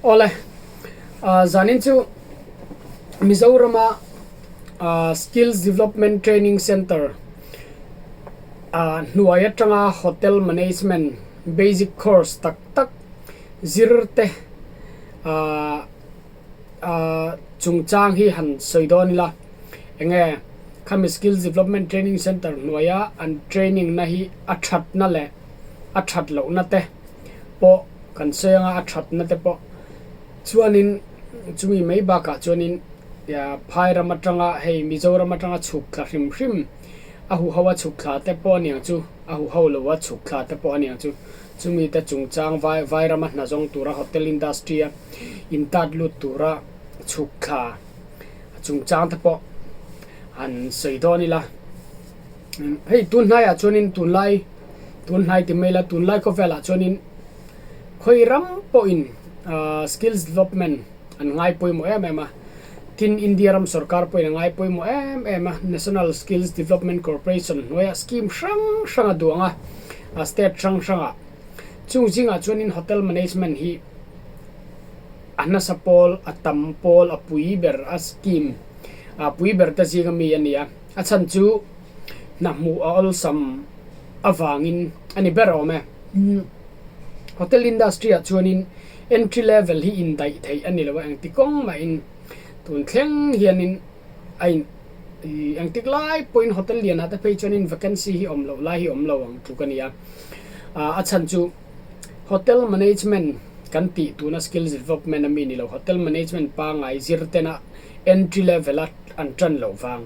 Awle, zanin chu Mizorama Skills Development Training Centre hnuai atanga Hotel Management Basic Course tak tak zir te chungchang hi han sawi dawn ila enge khami Skills Development Training Centre hnuaia an training na hi a thatna leh a that lohna te pawh kan sawi anga a thatna te pawh chuanin chumi mai bakah chuanin phai ram atanga hei Mizoram atanga chhuk thla hrim hrim a huho a chhuk thla te pawh aniang chu a huho lo a chhuk thla te pawh aniang chu chumi te chungchang vai vai rama hna zawng tura hotel industry a intat lut tura chhuk thla chungchang te pawh han sawi dawn ila hei tun hnaiah chuanin tunlai tun hnai ti mai ila tunlai khawvelah chuanin khawi ram pawhin ahh skills development an ngai pawimawh em em a tin India ram sorkar pawhin a ngai pawimawh em em a National Skills Development Corporation hnuaiah scheme hrang hrang a duang a a state hrang hrangah chung zingah chuanin hotel management hi a nasa pawl a tam pawl a pui ber a scheme a pui ber te zinga mi a ni a a chhan chu hna hmuh a awlsam avangin a ni ber awm e. Hotel industry ah chuanin entry level hi indaih theih a ni lo a, engti kawng mahin tun thleng hianin a in ih engtik lai pawhin hotel lian ah te phei chuanin vacancy hi awm loh lai hi awm lo ang tluk a ni a, ah a chhan chu hotel management kan tih tuna skills development a mi ni lo hotel management pangai zir tena entry level a an tan loh vang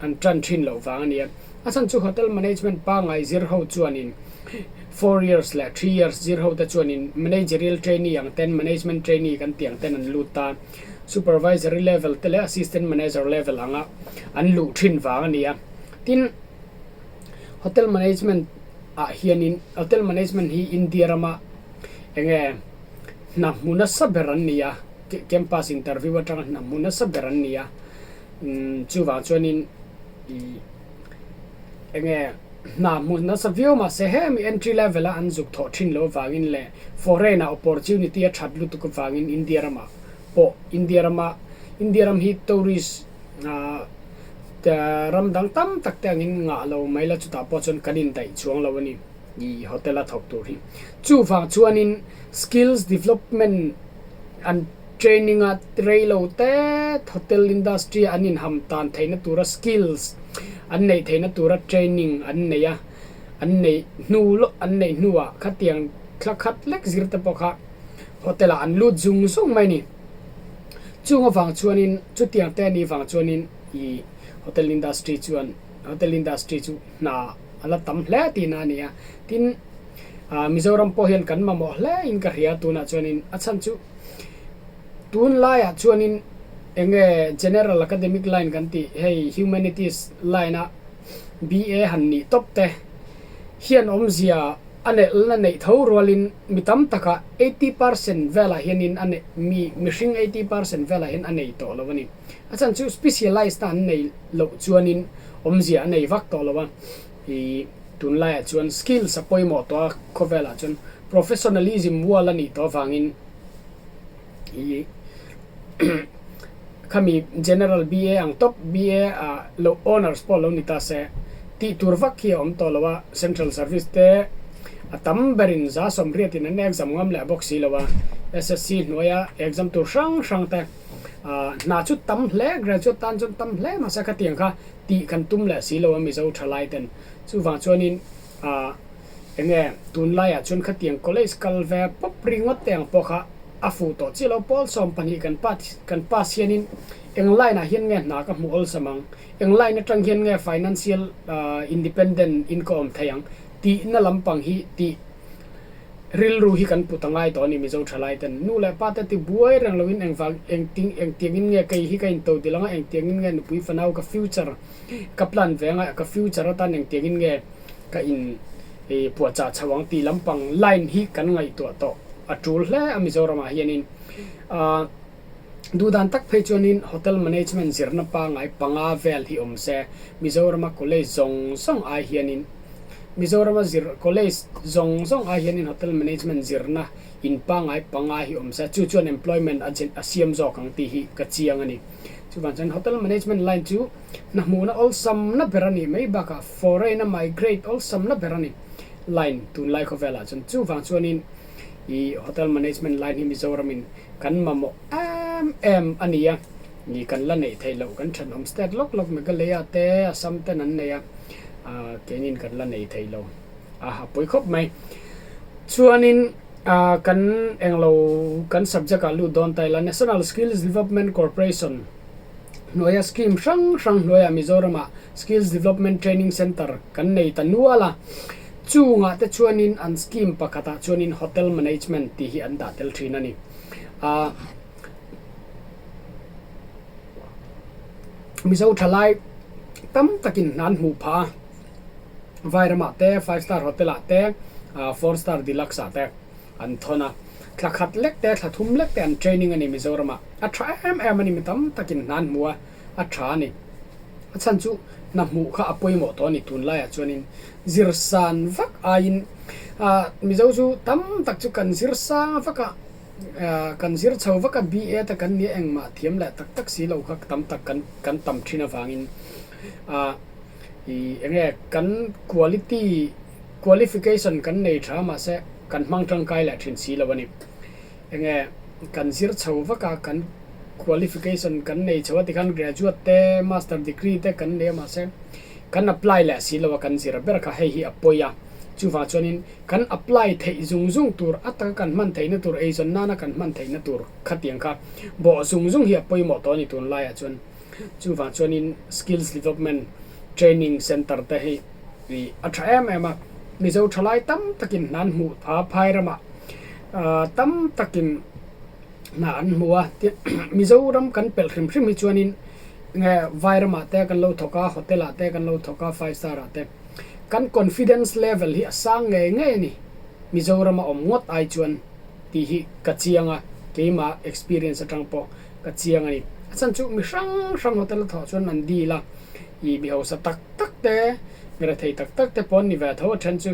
an tan thin loh vang a ni a. A chhan chu Hotel Management pangngai zir ho chuanin 4 years leh 3 years zir ho te chuanin Managerial Trainee ang ten Management Trainee kan tih ang ten an lut ta. Supervisory level te leh Assistant Manager level anga an luh thin vang a ni a. Tin, Hotel Management ah hianin Hotel Management hi India rama enge hna hmu nasa ber an ni a, campus interview atanga hna hmu nasa ber an ni a. Chuvang chuanin ih enge hna hmu nasa viau mahse hemi entry level a an zuk thawh thin loh avangin leh foreign ah opportunity a that lutuk avangin India ramah pawh India rama India ram hi tourist ah ram dang tam tak te angin ngah lo mai la chutah pawh chuan kan indaih chuang lo a ni ih hotel a thawk tur hi chuvang chuanin skills development an Training a rei lo te hotel industry an inham tan theihna tura skills an neih theihna tura training an nei a, an neih hnu lawk an neih hnuah khatiang thla khat lek zir te pawh kha hotel ah an lut zung zung mai a ni. Chung avang chuanin chutiang te anih vang chuanin ih hotel industry chuan hotel industry chu hna a la tam hle tihna a ni a, tin ah Mizoram pawh hian kan mamawh hle in ka hria tunah chuanin a chhan chu Tunlaiah chuanin enge General Academic Line kan tih hei Humanities line a BA han nih tawp te hian awmzia a nelhna neih tho rualin mi tam takah 80% velah hianin a neih mi mihring 80% velah hian a nei tawh lo a ni. A chhan chu specialized na an nei loh chuanin awmzia a nei vak tawh lo a. Ih tunlaiah chuan skills a pawimawh tawh a khawvelah chuan professionalism mual a nih tawh avangin ih khami general BA ang tawp BA ah loh honours pawh lo ni ta se tih tur vak hi a awm tawh lo a central service te a tam berin za sawmriatin an exam ngam leh bawk si lo a SSC hnuaia exam tur hrang hrang te ah hna chu tam hle graduate tan chuan tam hle mahse khatiang kha tih kan tum leh si lo a Mizo thalai ten chuvang chuanin ah Enge tunlaiah chuan khatiang college kal ve pawp ringawt te ang pawh kha a fuh tawh chiah lo. Pawl 12 kan pa kan pass hianin eng line ah hian nge hna ka hmuh awlsam ang, eng line atang hian nge financial independent in ka awm thei ang tihna lampang hi tih rilru hi kan put a ngai tawh a ni Mizo thalai ten. Nu leh pa te ti buai reng loin engvang engting engtiangin nge kei hi ka into dil anga engtiangin nge nupui fanau ka future ka plan ve anga ka future atan engtiangin nge ka in puahchah chho ang tih lampang line hi kan ngaihtuah tawh a tul hle a Mizoramah hianin ah duhdan tak phei chuanin hotel management zirna pangngai panga vel hi awm se Mizorama college zawng zawng ai hianin Mizorama zir college zawng zawng ai hianin hotel management zirna in pangngai panga hi awm se chu chuan employment a a siam zawk ang tih hi ka chiang a ni. Chuvang chuan hotel management line chu hna hmuhna awlsamna ber a nih mai bakah foreign a migrate awlsamna ber a ni line tunlai khawvelah chuan chuvang chuanin ih hotel management line hi Mizoramin kan mamawh em em a ni a ni kan la neih theih loh kan thenawm state lawk lawk Meghalaya te Assam ten an nei a ah keinin kan la nei thei lo a ha pawi khawp mai chuanin ah kan englo kan subject ah lut dawn ta ila National Skills Development Corporation hnuaia scheme hrang hrang hnuaiah Mizoramah Skills Development Training Centre kan nei ta nual a chungah te chuanin an scheme pakhatah chuanin Hotel Management tih hi an dah tel thin a ni ah Mizo thalai tam takin hna an hmuh phah a Vairamah te five star hotel ah te ah four star deluxe ah te an thawn a thla khat lek te thla thum lek te an training a ni Mizoramah a tha em em a ni mi tam takin hna an hmu a a tha a ni a chhan chu hna hmuh kha a pawimawh tawh a ni tunlaiah chuanin zir san vak aiin ah Mizo chu tam tak chu kan zir sang vak a. Kan zir chho vak a, BA te kan nia engmah thiam leh tak tak si lo kha tam tak kan kan tam thin avangin ih eng nge kan quality qualification kan nei tha mahse kan hmang tangkai leh thin si lo a ni. Eng nge kan zir chho vak a, kan qualification kan nei chho a tikhan graduate te master degree te kan nei a mahse kan apply leh si lo a kan zir ber kha hei hi a pawi a, chuvang chuanin Kan apply theih zung zung tur, a taka kan hman theihna tur, eizawn nana kan hman theihna tur khatiang kha bawh zung zung hi a pawimawh tawh a ni tunlaiah chuan. Chuvang chuanin Skills Development Training Centre te hi a tha em em a, Mizo thalai tam takin hna an hmuh pha phai ramah tam takin hna an hmu a, Mizoram kan pelh hrim hrim hi chuanin nge vai ramah te kan lo thawk a, hotel ah te kan lo thawk a, five star ah te. Kan confidence level hi a sang ngei ngei a ni, Mizoram a awm ngawt ai chuan tih hi ka chiang a, keimah experience atang pawh ka chiang a ni. A chhan chu mi hrang hrang hotel a thawh chuan an deal a, ih mi hausa tak tak te, mi rethei tak tak te pawh an ni ve tho a then chu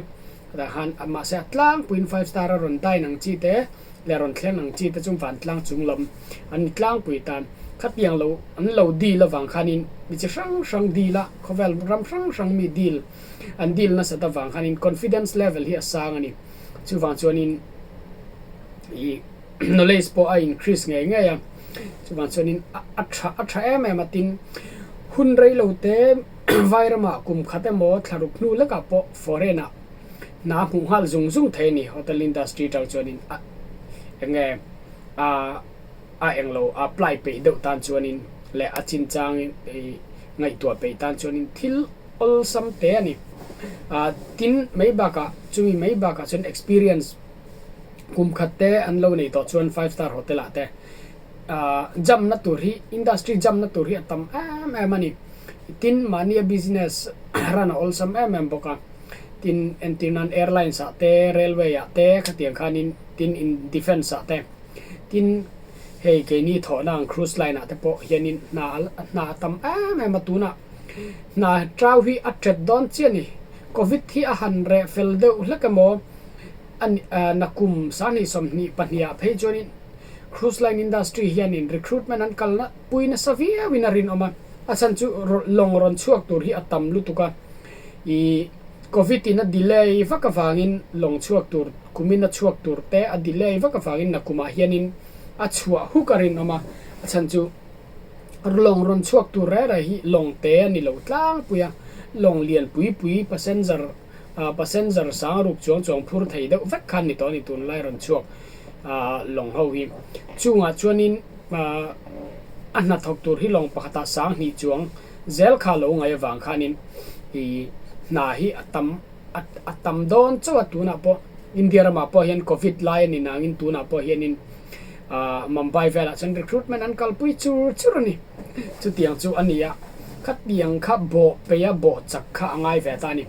tah khan mahse a tlangpuiin five star a rawn dine ang chi te leh rawn thleng ang chi te chu vantlang chung lam an ni tlangpui tan khatiang lo an lo deal avang khanin mi chi hrang hrang deal a khawvel ram hrang hrang mi deal an deal nasat avang khanin confidence level hi a sang a ni chuvang chuanin ih knowledge pawh a increase ngei ngei a chuvang chuanin a tha a tha em em a tin hun rei lo te vai ramah kum khat emaw thla ruk hnu lekah pawh foreign ah hna hmuh nghal zung zung thei a ni hotel industry tang chuanin a eng nge a a englo a apply peih deuh tan chuanin leh a chinchang ih ngaihtuah peih tan chuanin thil awlsam te a ni ah tin mai bakah chumi mai bakah chuan experience kum khat te an lo nei tawh chuan five star hotel ah te ah jump na tur hi industry jump na tur hi a tam em em a ni tin mahnia business run a awlsam em em bawk a tin entir nan airlines ah te railway ah te khatiang khanin tin in defence ah te tin hei keini thawhna ang cruise line ah te pawh hianin hna hna a tam em em a tunah hna tau hi a tet dawn chiah a ni covid hi a han reh fel deuh hlek emaw a ni nakum sanghnih sawmhnih pahnih ah phei chuanin cruise line industry hianin recruitment an kalna pui nasa viauin a rinawm a a chhan chu lawng rawn chhuak tur hi a tam lutuk a ih Covid in a delay vak avangin lawng chhuak tur kumin a chhuak tur te a delay vak avangin nakumah hianin a chhuah huk a rinawm a, a chhan chu lawng rawn chhuak tur reh reh hi lawng te a ni lo tlangpui a, lawng lian pui pui passenger ah passenger sang ruk chuang chuang phur thei deuh vek khan ni tawh a ni tunlai rawn chhuak ah lawng ho hi. Chungah chuanin ah a hnathawk tur hi lawng pakhatah sang hnih chuang zel kha lo ngaih avang khanin ih hna hi a tam a tam dawn chauh a tunah pawh India ramah pawh hian covid lai a ni nangin tunah pawh hianin ah Mumbai velah chuan recruitment an kalpui chur chur a ni chutiang chu a ni a khatiang kha bawh peih a bawh chak kha a ngai ve ta a ni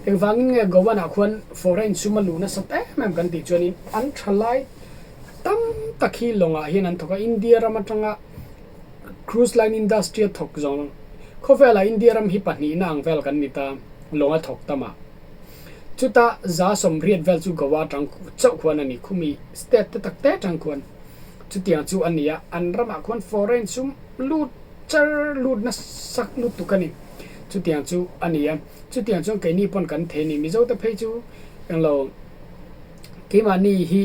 engvangin nge Goa ah khuan foreign sum a luh nasat em em kan tih chuanin an thalai tam tak hi lawngah hian an thawk a India ram atanga Cruise line industry a thawk zawng khawvelah India ram hi pahnihna ang vel kan ni ta, lawng a thawk tam a. Chuta 80% vel chu Goa atang chauh khuan a ni. Khumi state te tak te atang khuan chutiang chu a ni a, an ramah khuan foreign sum lut char lut nasa lutuk a ni. Chutiang chu a ni a, chutiang chuan keini pawn kan thei a ni. Mizo te phei chu englo keimahni hi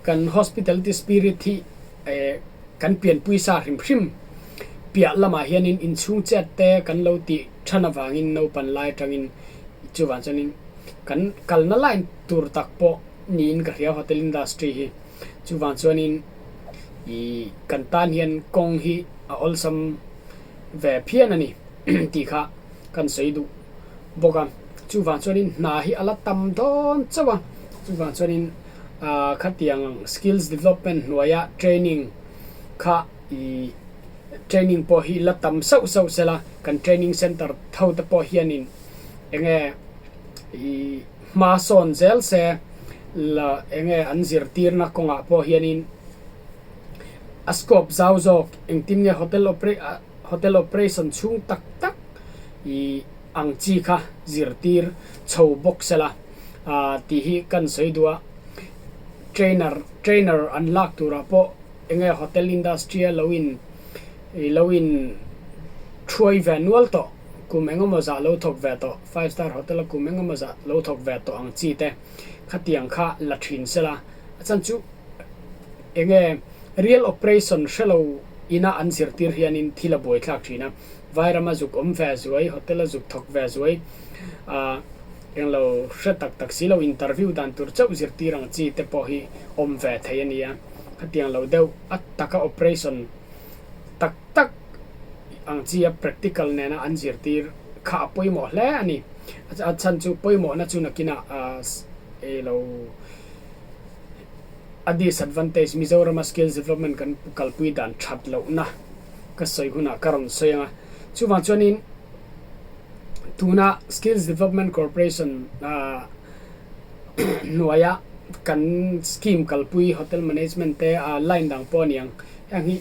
kan hospitality spirit hi eh kan pianpui sa hrim hrim piah lamah hianin inchhung chet te kan lo tih than avangin naupan lai atangin chuvang chuanin kan kalna line tur tak pawh niin ka hria hotel industry hi chuvang chuanin ih kan tan hian kawng hi a awlsam ve phian a ni tih kha kan sawi duh bawk a chuvang chuanin hna hi a la tam dawn chauh a chuvang chuanin ah khatiang skills development hnuaia training kha ih training pawh hi la tam sauh sauh sela kan training center tho te pawh hianin eng nge ih hma sawn zel se la eng nge an zirtirna kawngah pawh hianin a scope zau zawk engtin nge hotel hotel operation chhung tak tak ih ang chi kha zirtir chho bawk sela ah tih hi kan sawi duh a trainer trainer an lak turah pawh eng nge hotel industry a lo in ih lo in thuai ve nual tawh kum eng emaw zah lo thawk ve tawh five star hotel a kum eng emaw zah lo thawk ve tawh ang chi te khatiang kha la thin sela a chhan chu eng nge real operation hrelo ina an zirtir hianin thil a buai thlak thin a Vairama zuk awm ve zuai hotel a zuk thawk ve zuai ah englo hre tak tak si lo interview dan tur chauh zirtir ang chi te pawh hi awm ve thei a nia khatiang lo deuh a taka operation tak tak ang chi a practical nena an zirtir kha a pawimawh hle a ni a chhan chu pawimawhna chu nakinah ah ilo A disadvantage, Mizorama skills development kan kalpui dan that lohna ka sawi hunah ka rawn sawi ang a. Chuvang chuanin tuna Skills Development Corporation hnuaia kan scheme kalpui hotel management te line dang pawh a ni ang. Heng hi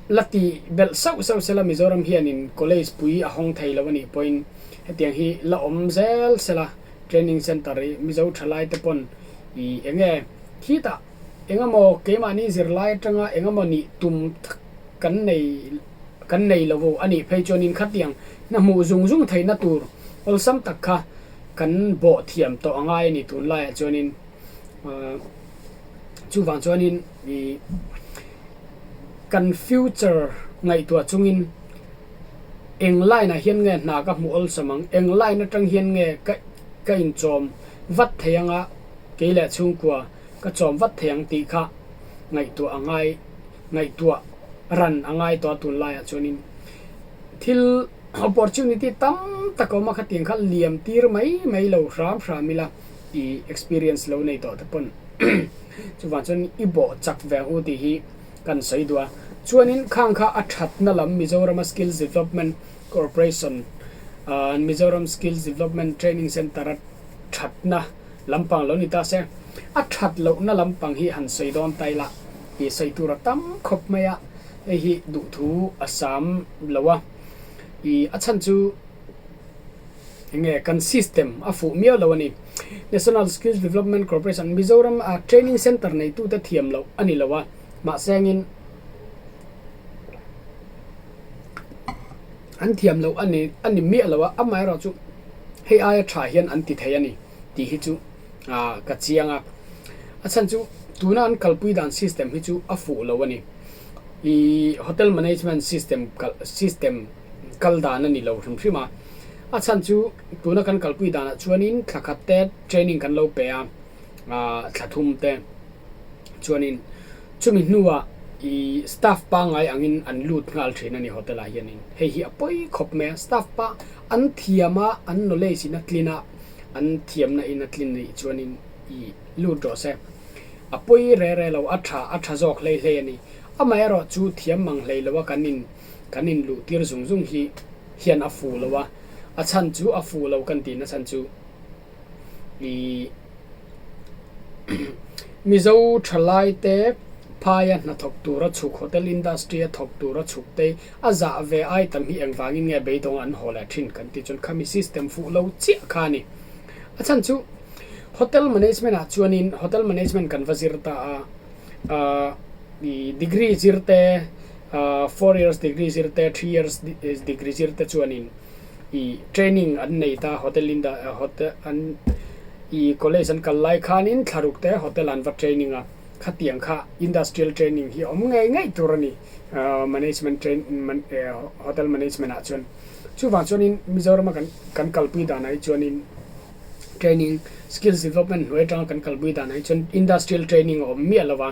la ti belh sauh sauh sela Mizoram hianin college pui a hawng thei lo a nih pawhin hetiang hi la awm zel sela training center hi Mizo thalaite pawn I eng nge khitah eng emaw keimahni zirlai atanga eng emaw nih tum tak kan nei kan nei lo a nih phei chuanin khatiang hna hmuh zung zung theihna tur awlsam tak kha kan bawh thiam tawh a ngai a ni tunlaiah chuanin chuvang chuanin i kan future ngaihtuah chungin eng line ah hian nge hna ka hmuh awlsam ang eng line atang hian nge ka ka inchawm vat thei anga kei leh chhungkua ka chawm vat thei ang tih kha ngaihtuah a ngai ngaihtuah ran a ngai tawh a tunlaiah chuanin thil opportunity tam tak a awm a khatiang kha liam tir mai mai lo hram hram ila i experience lo nei tawh te pawn chuvang chuan i bawh chak ve ang u tih hi kan sawi duh a chuanin khang kha a thatna lam Mizorama Skills Development Corporation Mizoram Skills Development Training Centre a thatna lampang lo ni ta se, a that lohna lampang hi han sawi dawn ta ila tih sawi tur a tam khawp mai a, hei hi duhthu a sam lo a, ih a chhan chu eng nge kan system a fuh miau lo a ni. National Skills Development Corporation Mizoram a training centre neitute thiam loh a ni lo a, mahse angin an thiam loh a ni a ni miah lo a, amaherawh chu hei aia tha hian an ti thei a ni tih hi chu ah ka chiang a, a chhan chu tuna an kalpui dan system hi chu a fuh lo a ni, ih hotel management system kal system kal dan a ni lo hrim hrim a, a chhan chu tuna kan kalpui danah chuanin thla khat te training kan lo pe a ah thla thum te. Chuanin chumi hnuah ih staff pangngai angin an lut nghal thin a ni hotel ah hianin hei hi a pawi khawp mai a staff pa an thiam a an knowledge in a tlin a an thiamna in a tlin nih chuanin ih lut rawh se a pawi re re lo a tha a tha zawk hlei hlei a ni amaherawh chu thiam mang hlei lo a kan in kan in luh tir zung zung hi hian a fuh lo a a chhan chu a fuh lo kan tihna chhan chu. Ih Mizo thalai te phaia hnathawk tura chhuk hotel industry a thawk tura chhuk te a zah ve ai tam hi engvangin nge beidawng an haw leh thin kan tih chuan khami system fuh lo chiah kha a ni. A chhan chu hotel management ah chuanin hotel management kan va zir ta a, ahh ih degree zir te ahh four years degree zir te three years degree zir te chuanin ih training an nei ta hotel in dah hotel an ih college an kal lai khanin thlaruk te hotel an va training a khatiang kha industrial training hi a awm ngei ngei tur a ni ahh management train hotel management ah chuan. Chuvang chuanin Mizorama kan kan kalpui danah hi chuanin training skills development hnuai atanga kan kalpui danah hi chuan industrial training a awm miah lo va,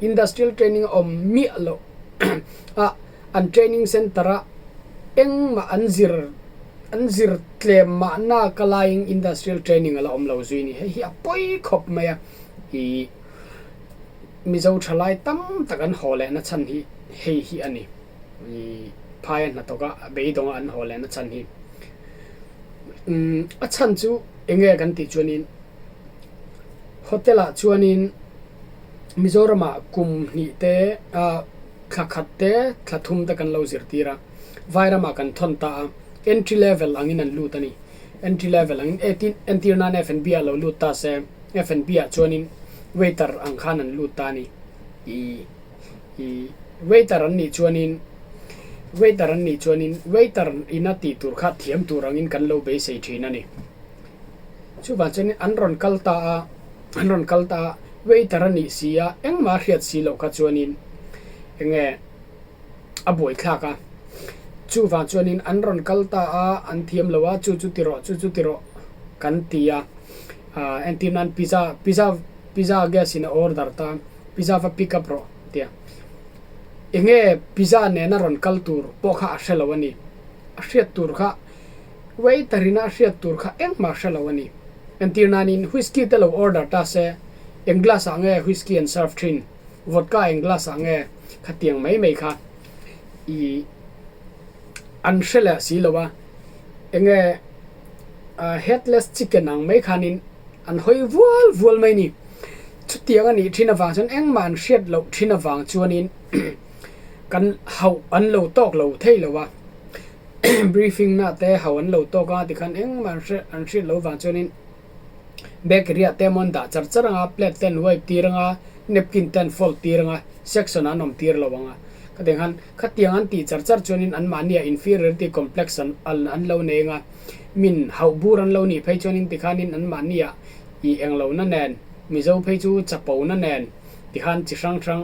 industrial training a awm miah loh a an training center a engmah an zir an zir tlem mahna ka laiin industrial training a la awm lo zui a ni. Hei hi a pawi khawp mai a, ih Mizo thalai tam tak an haw lehna chhan hi hei hi a ni. I phaia hnathawk a beidawng a an haw lehna chhan hi umm a chhan chu eng nge kan tih chuanin hotel ah chuanin Mizoram ah kum hnih te ah thla khat te thla thum te kan lo zirtir a vairam ah kan thawn ta a entry level angin an lut a ni entry level angin entir nan F&B ah lo lut ta se F&B ah chuanin waiter ang khan an lut ta a ni ih. Ih waiter an nih chuanin waiter an nih chuanin waiter ina tih tur kha thiam tur angin kan lo beisei thin a ni. Chuvang chuanin an rawn kal ta a, an rawn kal ta a, waiter a nih si a, engmah a hriat si loh kha chuanin enge a buaithlak a. Chuvang chuanin an rawn kal ta a, an thiam lo a, chu chu ti rawh, chu chu ti rawh kan ti a. Ah entir nan pizza pizza pizza gas in a order ta. Pizza va pick up rawh tia. Enge pizza nena rawn kal tur pawh kha a hre lo a ni. A hriat tur kha waiter ina a hriat tur kha engmah a hre lo a ni. Entir nanin whisky te lo order ta se eng glass ah nge whisky an serve thin, vodka eng glass ah nge khatiang mai mai kha i an hre leh si lo a. Enge headless chicken ang mai khanin an hawi vual vual mai a ni. Chutiang a nih thin avang chuan engmah an hriat loh thin avang chuanin kan hauh an lo tawk lo thei lo a, briefing na te hauh an lo tawk a tikhan engmah an hriat an hriat loh avang chuanin bakery ah te emaw an dah char char ang a, plate te an wipe tir ang a, napkin te an fold tir ang a, section ah an awm tir lo ang a. Khatiang khan khatiang an tih char char chuanin anmahni ah inferiority complex an an lo nei ang a, min hauh bur an lo nih phei chuanin tikhanin anmahni ah I englohna nen, Mizo phei chu chapona nen tikhan chi hrang hrang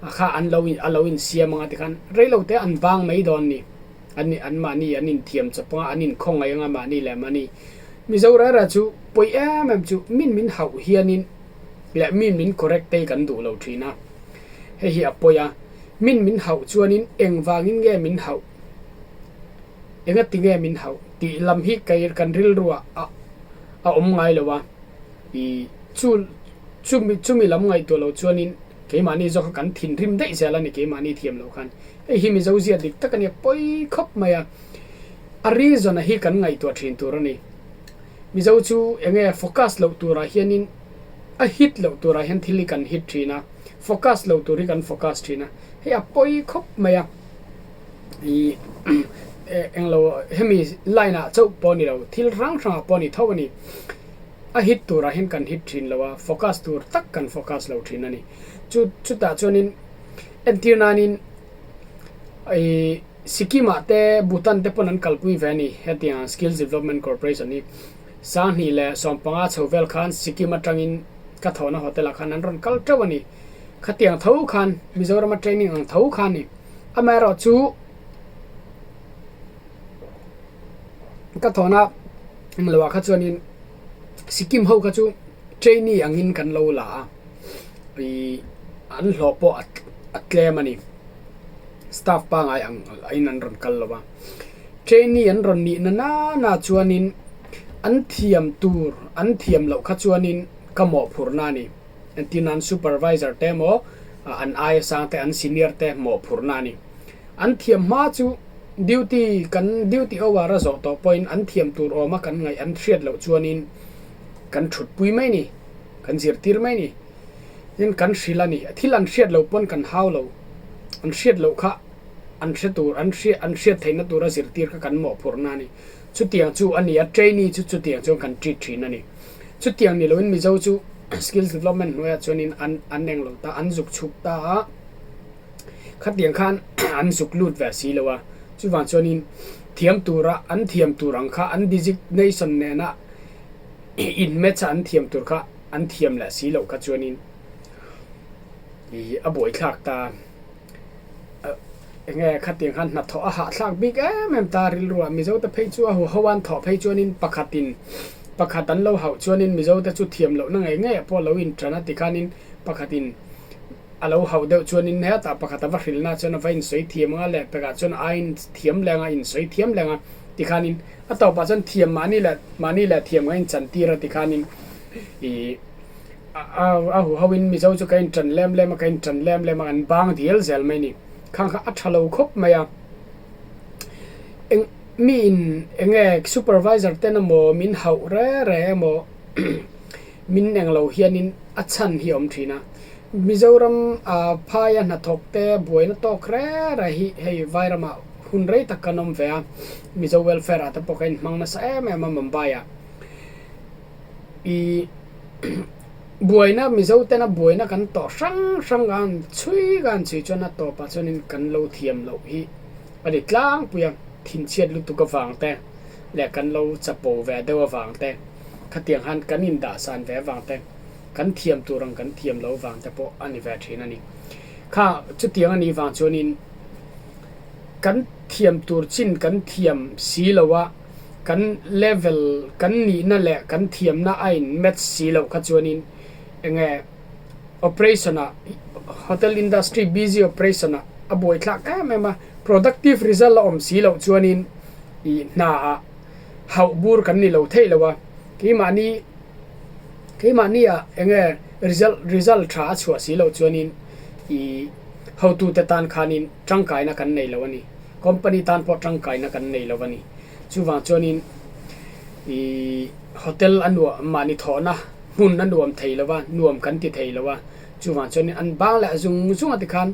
a kha an lo a lo insiam anga tikhan reilote an vang mai dawn ni. An ni an mahni an inthiam chawp anga an inkhawngaih anga mahni leh mahni. Mizo rara chu pawi em em chu min min hauh hianin leh min min correct te hi kan duh lo thin a. Hei hi a pawi a, min min hauh chuanin engvangin nge min hauh? Enga tinge min hauh tih lam hi kei kan rilruah a a awm ngai lo a, ih chu chumi chumi lam ngaihtuah lo chuanin keimahni zawk kha kan thinrim daih zel a ni keimahni thiam loh khan. Hei hi Mizo zia dik tak a nia pawi khawp mai a, a reason a hi kan ngaihtuah thin tur a ni. Mizo chu enge focus loh turah hianin a hit loh turah hian thil hi kan hit thin a, focus loh tur hi kan focus thin a, hei a pawi khawp mai a. Ih englo hemi line ah chauh pawh a ni lo thil hrang hrang ah pawh a ni tho a ni a hit turah hian kan hit thin lo a focus tur tak kan focus lo thin a ni chu chutah chuanin entir nanin ih Sikkim ah te Bhutan te pawn an kalpui ve a ni hetiang skills development corporation hi Sanghnih leh sawmpanga chho vel khan Sikkim atangin ka thawhna hotel ah khan an rawn kal teuh a ni khatiang tho khan Mizorama training ang tho kha a ni. Amaherawh chu ka thawhna englo ah kha chuanin Sikkim ho kha chu trainee angin kan lo la a ih an hlawh pawh a tlem a ni staff pangai ang in an rawn kal lo a trainee an rawn nih na nana chuanin an thiam tur an thiam loh kha chuanin ka mawhphurhna a ni. Entir nan supervisor te emaw an aia sang te an senior te mawhphurhna a ni. An thiam hma chu duty kan duty hour a zawh tawh pawhin an thiam tur awma kan ngaih an hriat loh chuanin kan thutpui mai ni, kan zirtir mai ni. Tin kan hrilh a ni. Thil an hriat loh pawn kan hau lo. An hriat loh kha an hre tur an hriat an hriat theihna tura zirtir kha kan mawhphurhna a ni. Chutiang chu a ni a, trainee chu chutiang chuan kan treat thin a ni. Chutiang ni loin Mizo chu skills development hnuaiah chuanin an an eng lo ta, an zuk chhuk ta a, khatiang khan an zuk lut ve si lo a. Chuvang chuanin thiam tura an thiam tur ang kha an designation nena in match a an thiam tur kha an thiam leh si loh kha chuanin ih a buaithlak ta. Eng nge khatiang khan hnathawh a hahthlak bik em em ta rilru ah Mizo te phei chu a hu ho an thawh phei chuanin pakhatin pakhat an lo hauh chuanin Mizo te chu thiam lohna ngei ngei ah pawh lo intan a tikhanin pakhatin a lo hauh deuh chuanin hetah pakhat a va hrilhna chuan a va insawi thiam anga leh pekah chuan a inthiam leng a insawi thiam leng a tikhanin a tawpah chuan thiam mahni leh mahni leh thiam nga inchantir a tikhanin ih a hu ho in Mizo chu ka in tan lem lem a ka in tan lem lem a an bang dial zel mai a ni khang kha a tha lo khawp mai a eng mi in eng nge supervisor ten emaw min hauh re re emaw min eng lo hian in a chhan hi a awm thin a Mizoram ah phaia hnathawk te buaina tawk re re hi hei Vairamah hun rei tak kan awm ve a Mizo welfare ah te pawh ka inhmang nasa em em a Mumbai ah. Ih buaina Mizo tena buaina kan tawh hrang hrang a an chhui ka an chhui chuan a tawpah chuanin kan lo thiam loh hi a ni tlangpui a, thinchhiat lutuk avang te leh kan lo chapo ve deuh avang te khatiang khan kan indahsan ve avang te kan thiam tur ang kan thiam loh avang te pawh a ni ve thin a ni. Kha chutiang a nih vang chuanin kan thiam tur chin kan thiam si lo a. Kan level, kan nihna leh kan thiamna a in match si loh kha chuanin enge operation ah hotel industry busy operation ah a buaithlak em em a, productive result a awm si loh chuanin ih hna ah hauh bur kan ni lo theih lo a, keimahni keimahni ah enge result result tha a chhuah si loh chuanin ih hotute tan khanin tangkaina kan nei lo a ni. Company tan pawh tangkaina kan nei lo a ni. Chuvang chuanin ih hotel a nuam mahni thawhna hmun a nuam thei lo a, nuam kan ti thei lo a. Chuvang chuanin an bang leh zung zung a tikhan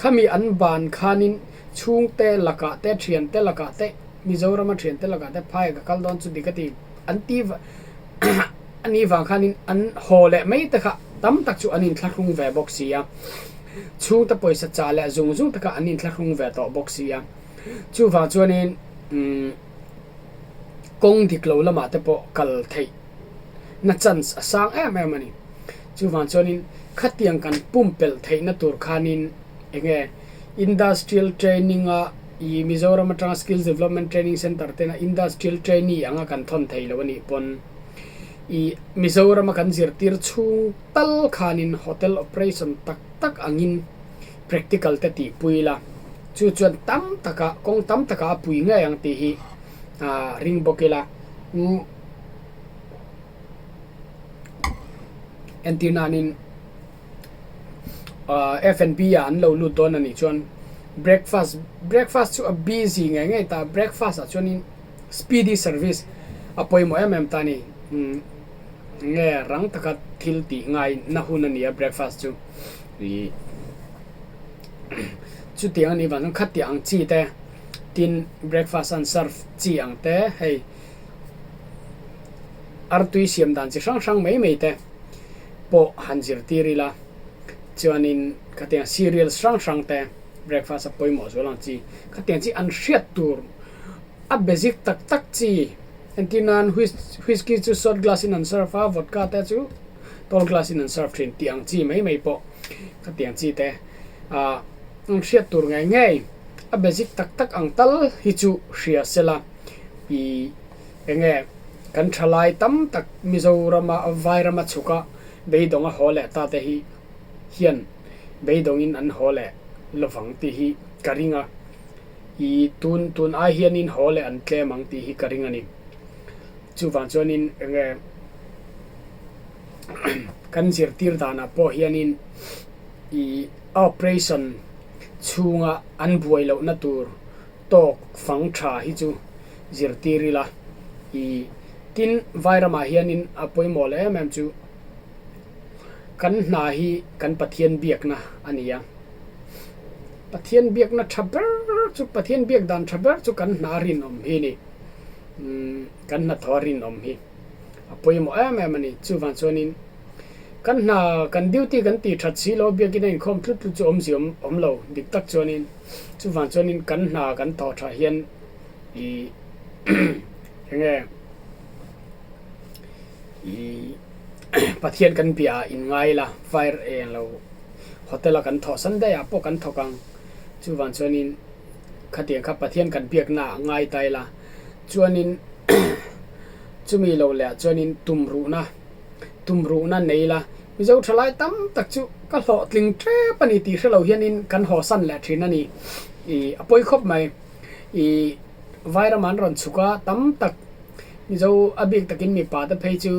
khami an ban khanin chhungte lakah te thiante lakah te Mizorama thiante lakah te phai ka kal dawn chu dik a ti an ti a nih vang khanin an haw leh mai te kha tam tak chu an inthlahrung ve bawk si a. Chhungte pawisa chah leh zung zung te kha an inthlahrung ve tawh bawk si a. Chuvang chuanin umm kawng dik lo lamah te pawh kal theih na chance a sang em em a ni. Chuvang chuanin khatiang kan pumpelh theihna tur khanin eng nge industrial training a ih Mizoram atanga skills development training center tena industrial trainee anga kan thawn thei lo a nih pawn ih Mizorama kan zirtir chhung tal khanin hotel operation tak tak angin practical te tihpui ila chu chuan tam taka kawng tam taka a pui ngei ang tih hi ah ring bawk ila umm entir nanin ah F&B ah an lo lut dawn a nih chuan breakfast breakfast chu a busy ngei ngei ta breakfast ah chuanin speedy service a pawimawh em em ta a ni umm. Nge rang taka thil tih ngai na hun a ni a breakfast chu ih chutiang a nih vang chuan khatiang ang chi te tin breakfast an serve chi ang te hei artui siam dan chi hrang hrang mai mai te pawh han zirtir ila chuanin khatiang cereals hrang hrang te breakfast a pawimawh zual ang chi khatiang chi an hriat tur a basic tak tak chi. Entir nan whiskey chu short glass in an serve a, vodka te chu tall glass in an serve thin tih ang chi mai mai pawh khatiang chi te ah an hriat tur ngei ngei a basic tak tak ang tal hi chu hria sela ih eng nge kan thalai tam tak Mizorama Vairama chhuka beidawng a haw leh ta te hi hian beidawngin an haw leh lovang tih hi ka ring a. I tun tun ai hianin haw leh an tlem ang tih hi ka ring a ni. Chuvang chuanin eng nge kan zirtir danah pawh hianin i operation chhunga an buai lohna tur tawk fang tha hi chu zirtir ila. I tin Vairamah hianin a pawimawh leh em em chu kan hna hi kan Pathian biakna a ni a. Pathian biakna tha ber chu Pathian biak dan tha ber chu kan hna rinawm hi a ni. Kan hnathawh a rinawm hi a pawimawh em em a ni. Chuvang chuanin kan hna kan duty kan tih that si lo biakin a inkhawm tlut tlut chu awmzia awm awm lo dik tak chuanin chuvang chuanin kan hna kan thawh thah hian ih enge ih Pathian kan bia ah in ngai la fire eng lo hotel a kan thawh san daih ah pawh kan thawk ang chuvang chuanin khatiang kha Pathian kan biakna ah ngai ta ila chuanin chumi lo leh ah chuanin tumruhna tumruhna nei ila Mizo thalai tam tak chu ka hlawhtling tep a ni tih hrelo hianin kan hawsan leh thin a ni ih a pawi khawp mai ih Vairam an rawn chhuk a tam tak Mizo a bik takin mipa te phei chu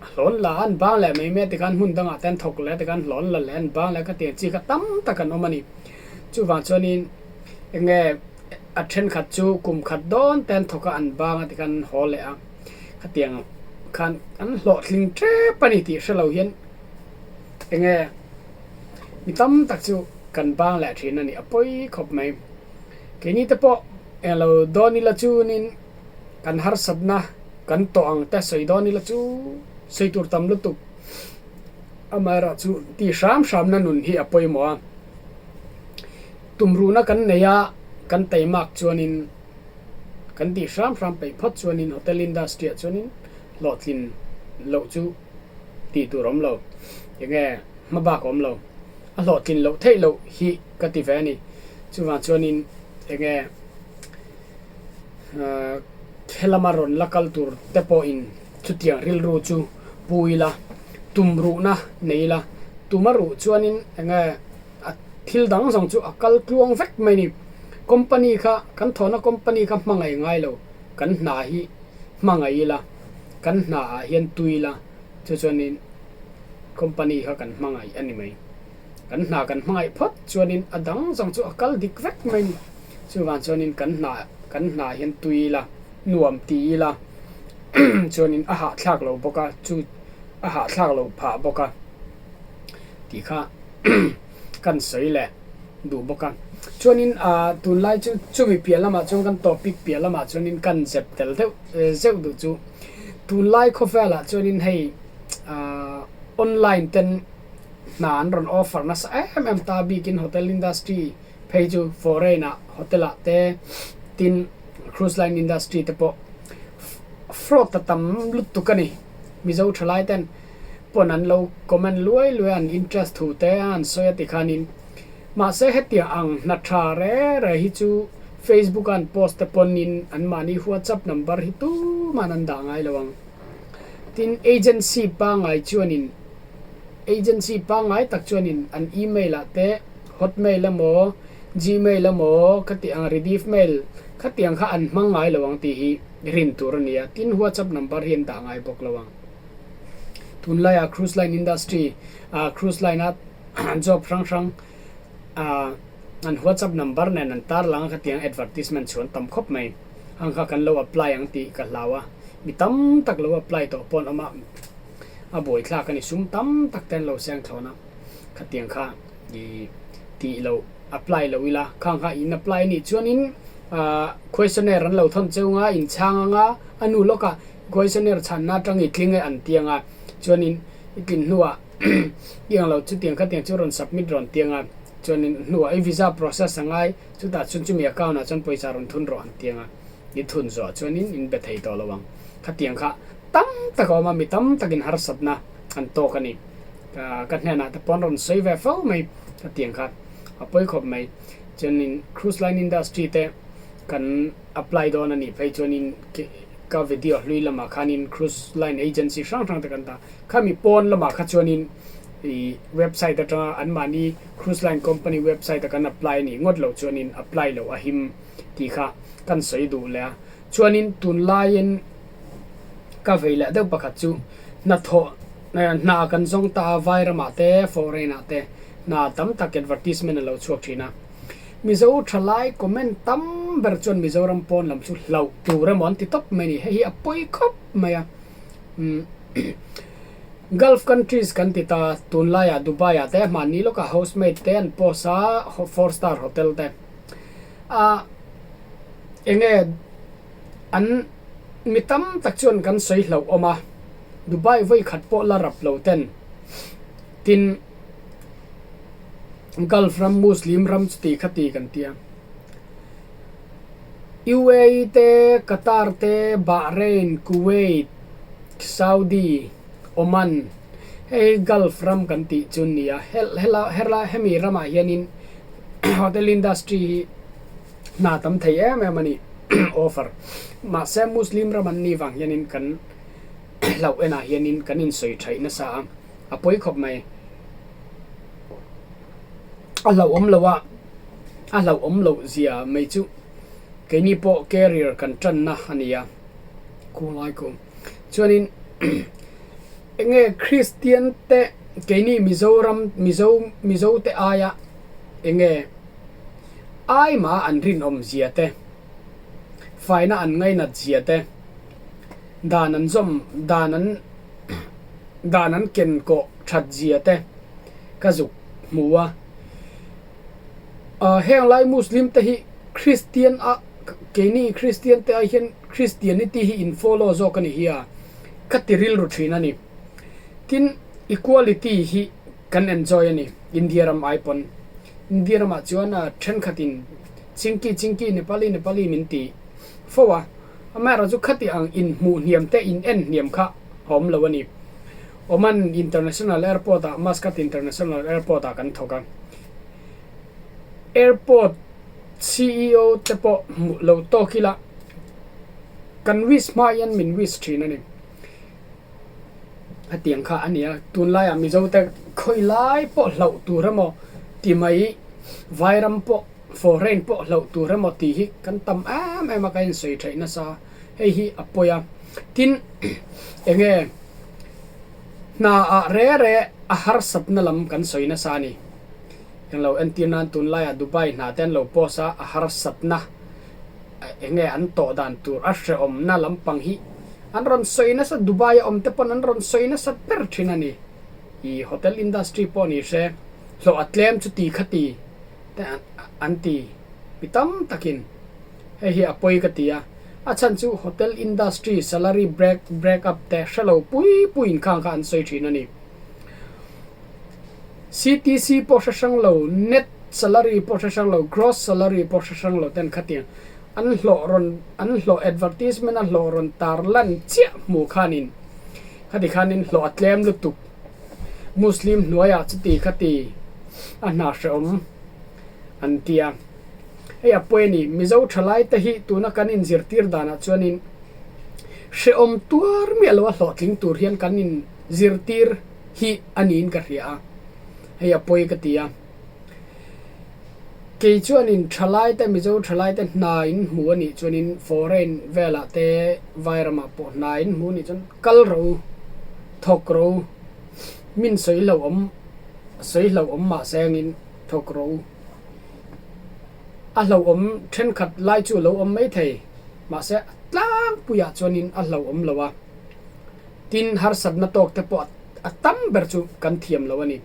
hlawn la an bang leh mai mai a tikhan hmun dangah te an thawk leh a tikhan hlawn la leh an bang leh ka tiang chi kha tam tak an awm a ni. Chuvang chuanin eng nge a thenkhat chu kum khat dawn te an thawk a an bang a tikhan an haw leh a khatiang khan an hlawhtling tep a ni tih hrelo hian eng nge mi tam tak chu kan bang leh thin a ni a pawi khawp mai. Keini te pawh englo dawn ila chunin kan harsatna kan tawh ang te sawi dawn ila chu sawi tur tam lutuk amaherawh chu tih hram hramna nun hi a pawimawh a tumruhna kan nei a kan teimak chuanin kan tih hram hram peih phawt chuanin hotel industry ah chuanin hlawhtlin loh chu tih tur awm lo enge hma bak awm lo a hlawhtlin loh theih loh hi ka ti ve a ni chuvang chuanin enge. Helama rawn la kal tur te pawhin chutiang rilru chu pu ila, tumruhna nei ila, tuma ruh chuanin eng nge a thil dang zawng chu a kal tluang vek mai a ni. Company kha kan thawhna company kha hmangaih ngai lo, kan hna hi hmangaih ila, kan hna ah hian tui ila chu chuanin company kha kan hmangaih a ni mai. Kan hna kan hmangaih phawt chuanin a dang zawng chu a kal dik vek mai a ni. Chuvang chuanin kan hna kan hna hian tui ila, nuam ti ila chuanin a hahthlak lo bawk a, chu a hahthlak lo phah bawk a tih kha kan sawi leh duh bawk a. Chuanin ah tunlai chu chumi piah lamah chuan kan topic piah lamah chuanin kan zep tel deuh zeuh duh chu tunlai khawvelah chuanin hei ah online ten hna an rawn offer nasa em em ta bikin hotel industry phei chu foreign ah hotel ah te tin cruise line industry te pawh fraud a tam lutuk a ni mizo thalai ten pawn an lo comment luai luai a an interest thu te a an sawi a tikhanin mahse hetiang ang hna tha re re hi chu facebook a an post te pawnin anmahni whatsapp number hi tuman an dah ngai lo ang tin agency pangngai chuanin Agency pangngai tak chuanin an email ah te hotmail emaw gmail emaw khati ang rediff mail khatiang kha an hmang ngai lo ang tih hi rin tur a ni a, tin whatsapp number hi an dah ngai bawk lo ang. Tunlaiah cruise line industry ah cruise line a job hrang hrang ah an whatsapp number nen an tar lang a khatiang advertisement chu an tam khawp mai. Hang kha kan lo apply ang tih ka hlau a, mi tam tak lo apply tawh pawh an awm a. A buaithlak a ni sum tam tak te an lo seng thlawn a khatiang kha i tih loh apply loh ila khang kha in apply a nih chuanin ah questionnaire an lo thawn cheu anga in chhang anga a nu lawkah questionnaire chhanna atang i tling e an ti anga chuanin i tlin hnuah i ang lo chutiang khatiang chu rawn submit rawn ti anga chuanin hnuah i visa process a ngai chutah chuan chumi account ah chuan pawisa rawn thun rawh an ti anga i thun zawh chuanin in be thei tawh lo ang khatiang kha Tam tak a awm a, mi tam takin harsatna an tawk a ni. Ka hnenah te pawh an rawn sawi ve fo mai ka tiang kha a pawi khawp mai. Chuanin cruise line industry te kan apply dawn a nih phei chuanin ka video hlui lamah khanin cruise line agency hrang hrang te kan dah. Khami pawn lamah kha chuanin ih website atanga anmahni cruise line company website a kan apply a nih ngawt loh chuanin apply loh a him tih kha kan sawi duh leh a. Chuanin tunlaiin ka vei leh deuh pakhat chu hnathawh hna kan zawng ta a Vairamah te foreign ah te hna tam tak advertisement a lo chhuak thin a. Mizo thalai comment tam ber chuan Mizoram pawn lam chu hlauh tur emaw an ti tawp mai a ni. Hei hi a pawi khawp mai a. Gulf countries kan ti ta tunlaiah Dubai ah te hmanni lawkah housemaid te an post a 4 star hotel te. A enge an. Mi tam tak chuan kan sawi hlauh awm a, Dubai vawi khat pawh la rap lo ten. Tin, Gulf ram Muslim ram chuti kha ti kan tia. UAE te, Qatar te, Bahrain, Kuwait, Saudi, Oman hei hi Gulf ram kan tih chu an ni a. Hela hela hemi ramah hianin hotel industry hi hna tam thei em em a ni offer. Mahse Muslim ram an nih vang hianin kan hlauh enah hianin kan insawi thaih nasa a, a pawi khawp mai. A hlauhawm lo a, a hlauhawm loh zia mai chu keini pawh carrier kan tanna a ni a, khulai khu. Chuanin enge Kristian te keini Mizoram Mizo Mizo te aia enge aima an rinawm zia te, faina an ngainat zia te, dan an zawm dan an dan an ken kawh that zia te ka zuk hmu a. Ahh heng lai Muslim te hi Christian a keini Christian te ai hian Christianity hi in follow zawk a ni hi a, ka ti rilru thin a ni. Tin, equality hi kan enjoy a ni India ram ai pawn. India ramah chuan thenkhatin Chinki Chinki Nepali Nepali min ti fo a, amaherawhchu khati ang inhmuh hniam te in en hniam kha a awm lo a ni. Oman International Airport ah Muscat International Airport ah kan thawk a. Airport ceo te pawh hmuh lo tawk ila kan wish hma hian min wish thin a ni. Hetiang kha a ni a, tunlaiah Mizo te khawi lai pawh hlauh tur emaw ti mai Vairam pawh foreign pawh hlauh tur emaw tih hi kan tam em em a ka insawi theih nasa hei hi a pawi a. Tin enge hna ah re re a harsatna lam kan sawi nasa a ni. Englo entir nan tunlaiah Dubai hna te an lo post a, a harsatna enge an tawh dan tur a hrehawmna lampang hi an rawn sawi nasa Dubai a awm te pawn an rawn sawi nasa ber thin a ni. Ih hotel industry pawh ni hre hlawh a tlem chu ti kha ti te an ti mi tam takin hei hi a pawi ka ti a, a chhan chu hotel industry salary break break up te hrelo pui pui in khang kha an sawi thin a ni. CTC pawh hre hrang lo, net salary pawh hre hrang lo, gross salary pawh hre hrang lo ten khatiang an hlawh rawn an hlawh advertisement a hlawh rawn tar lan chiah hmuh khanin khati khanin hlawh a tlem lutuk Muslim hnuaiah chuti khati a hna hrehawm an ti a. Hei a pawi a ni, Mizo thalai te hi tuna kan inzirtir danah chuanin hrehawm tuar miah lo a hlawhtling tur hian kan inzirtir hi a niin ka hria a, hei a pawi ka ti a. Kei chuanin thalai te, Mizo thalai te hna in hmu a nih chuanin foreign velah te vairamah pawh hna in hmu a nih chuan kal ro, thawk ro, min sawi hlauhawm, sawi hlauhawm mahse angin thawk ro. A hlauhawm thenkhat lai chu a lo awm maithei, mahse a tlangpuiah chuanin a hlauhawm lo a. Tin, harsatna tawk te pawh a tam ber chu kan thiam lo a ni.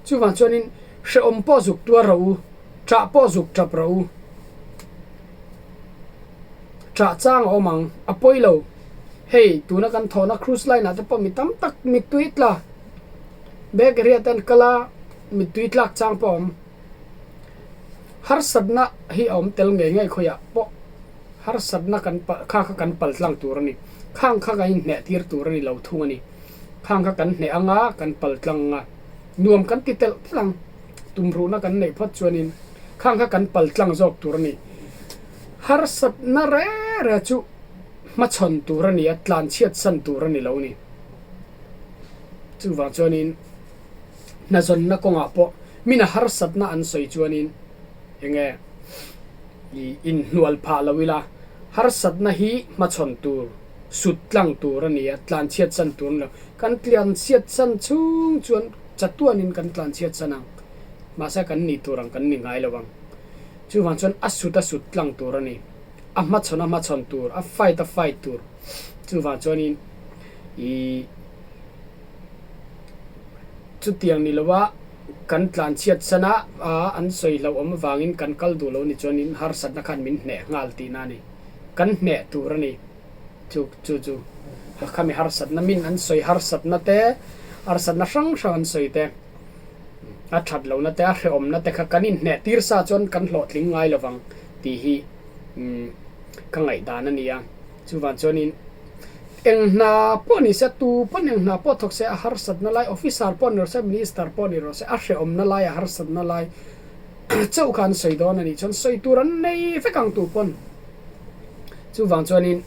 Chuvang chuanin hrehawm pawh zuk tuar rawh u, ṭah pawh zuk ṭap rawh u. Ṭah chang a awm ang, a pawi lo. Hei, tuna kan thawhna cruise line ah te pawh mi tam tak mittui tla, bag area te an kal a, mittui tlak chang pawh a awm. Harsatna hi a awm tel ngei ngei khawiah pawh harsatna kan palh kha kha kan pal tlang tur a ni. Khang kha kan inhneh tir tur a ni lo thung a ni. Khang kha kan hneh anga kan pal tlang anga nuam kan ti telh telh ang. Tumruhna kan neih phawt chuanin khang kha kan pal tlang zawk tur a ni. Harsatna re re chu hmachhawn tur a ni a, tlanchhiat san tur a ni lo a ni. Chuvang chuanin. Hnazawnna kawngah pawh mina harsatna an sawi chuanin enge i inhnual phah lo ila, harsatna hi hmachhawn tur, sut tlang tur a ni a, tlanchhiat san tur a ni lo. Kan tlanchhiat san chhung chuan chatuanin kan tlanchhiat san ang, mahse kan nih tur ang kan ni ngai lo ang. Chuvang chuan a sut a sut tlang tur a ni, a hmachhawn a hmachhawn tur, a fight a fight tur. Chuvang chuanin i. Chutiang ni lova kan tlanchhiat sana a an sawi hlauhawm avangin kan kal duh lo ni chuanin harsatna khan min hneh nghal tihna a ni. Kan hneh tur a ni. Chu chu chu khami harsatna min an sawi harsatna te harsatna hrang hrang an sawi te a that lohna te a hrehawmna te kha kan inhneh tir sa chuan kan hlawhtling ngai lovang tih hi umm ka ngaihdan a ni a. Chuvang chuanin eng hna pawh ni se tu pawn eng hna pawh thawk se a harsatna lai officer pawh ni rawh se minister pawh ni rawh se a hrehawmna lai a harsatna lai chauh kha an sawi dawn a nih chuan sawi tur an nei vek ang tu pawn. Chuvang chuanin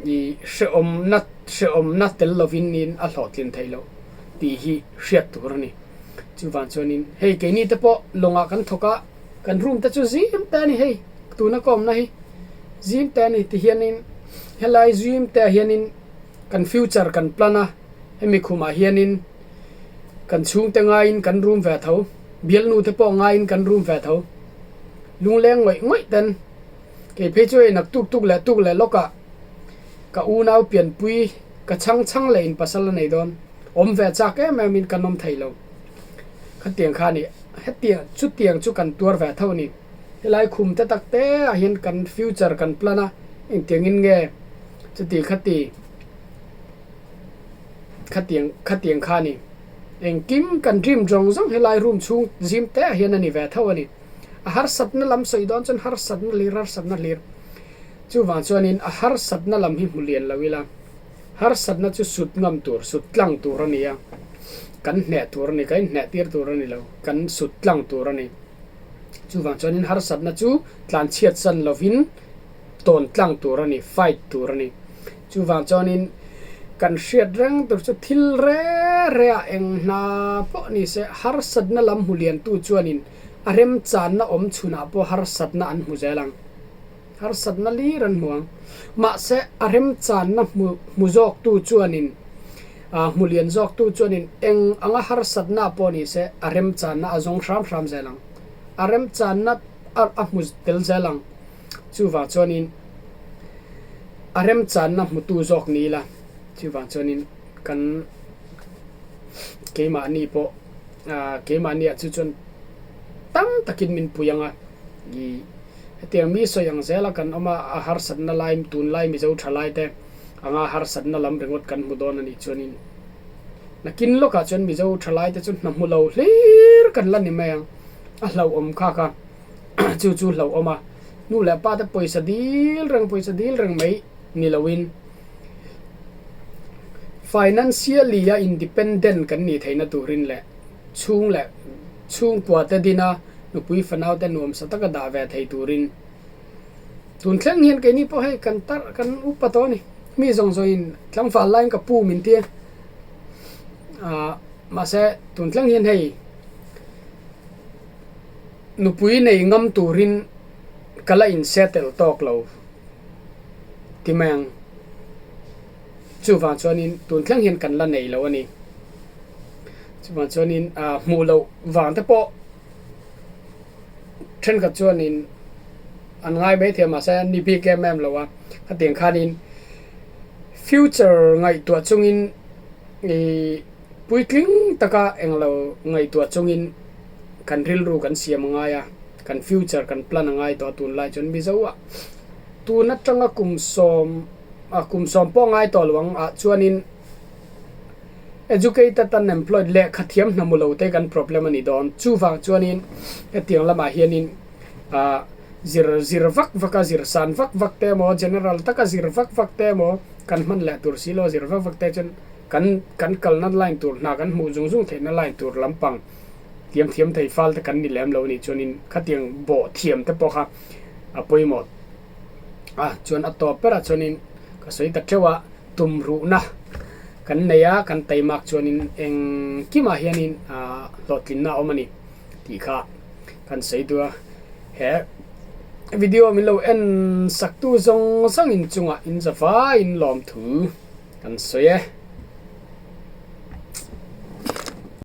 ih hrehawmna hrehawmna tel lovin in a hlawhtlin theih loh tih hi hriat tur a ni. Chuvang chuanin hei keini te pawh lawngah kan thawk a, kan room te chu zim te a ni hei tuna ka awmna hi zim te a ni tihianin helai zim te ah hianin kan future kan plan a hemi khumah hianin kan chhungte ngaiin kan room ve tho bialnu te pawh ngaiin kan room ve tho lungleng ngawih ngawih ten. Kei phei chu hei nak tuk tuk leh tuk leh lawkah ka unau pianpui ka chhang chhang leh in pasal a nei dawn. Awm ve chak em em in kan awm thei lo. Khatiang kha a ni. Hetiang chutiang chu kan tuar ve tho a ni. Helai khum te tak te ah hian kan future kan plan a, engtiang in nge chuti khati khatiang khatiang kha a ni. Engkim kan dream zawng zawng helai room chhung zim te ah hian a ni ve tho a ni. A harsatna lam sawi dawn chuan harsatna hlir harsatna hlir. Chuvang chuanin a harsatna lam hi hmu lian lo ila, harsatna chu sut ngam tur, sut tlang tur a ni a, kan hneh tur a ni, kan inhneh tir tur a ni lo, kan sut tlang tur a ni. Chuvang chuanin harsatna chu tlanchhiat san lovin tawn tlang tur a ni, fight tur a ni. Chuvang chuanin kan hriat reng tur chu thil re re ah eng hna pawh ni se harsatna lam hmu liantu chuanin a remchanna awm chhunah pawh harsatna an hmu zel ang. Harsatna lir an hmu ang. Mahse a remchanna hmu hmu zawktu chuanin ah hmu lian zawktu chuanin eng anga harsatna pawh ni se a remchanna a zawng hram hram zel ang. A remchanna a a hmu tel zel ang. Chuvang chuanin a remchanna hmutu zawk ni ila chuvang chuanin kan keimahni pawh ah keimahniah chu chuan tam takin min pui ang a ih hetiang mi sawi ang zela kan awm a a harsatna lai tunlai mizo tha lai te anga harsatna lam ringawt kan hmu dawn a nih chuanin nakin lawkah chuan mizo tha lai te chu hna hmu lo hlir kan la ni mai ang a hlauhawm kha kha. Chu chu hlauhawm a, nu leh pa te pawisa dil reng pawisa dil reng mai ni loin financially a independent kan nih theihna turin leh chhung leh chhungkua te dina nupui fanau te nuamsa taka dah ve thei turin tun thleng hian keini pawh hei kan tar kan upa tawh a ni mi zawng zawngin tlangval laiin ka pu min tia ah mahse tun thleng hian hei. Nupui nei ngam turin ka la in settle tawk lo ti mai ang. Chuvang chuanin tun thleng hian kan la nei lo a ni. Chuvang chuanin ah hmuh loh vang te pawh thenkhat chuanin an ngai maithei a mahse ni bik em em lo a. Khatiang khanin future ngaihtuah chungin ih Puitling taka englo ngaihtuah chungin kan rilru kan siam a ngai a, kan future kan plan a ngai tawh a tunlai chuan Mizo ah tun atanga kum sawm ah kum sawm pawh ngai tawh lo ang ah chuanin educated unemployed lehkha thiam hna mu lo te kan problem a ni dawn. Chuvang chuanin hetiang lamah hianin ah zir zir vak vak a zir san vak vak te emaw general taka zir vak vak te emaw kan hman leh tur si lo zir vak vak te chuan Kan kan kalna line tur hna kan hmuh zung zung theihna line tur lampang tiam thiam thei fal te kan ni lem lo nih chuanin khatiang bawh thiam te pawh kha a pawimawh a, chuan a tawp berah chuanin ka sawi ta theuh a, tum ruhna kan nei a, kan taimak chuanin engkimah hianin ah hlawhtlinna a awm a ni tih kha kan sawi duh a, he video min lo en sak tu zawng zawngin chungah in za vaiin lawmthu. Kan sawi e.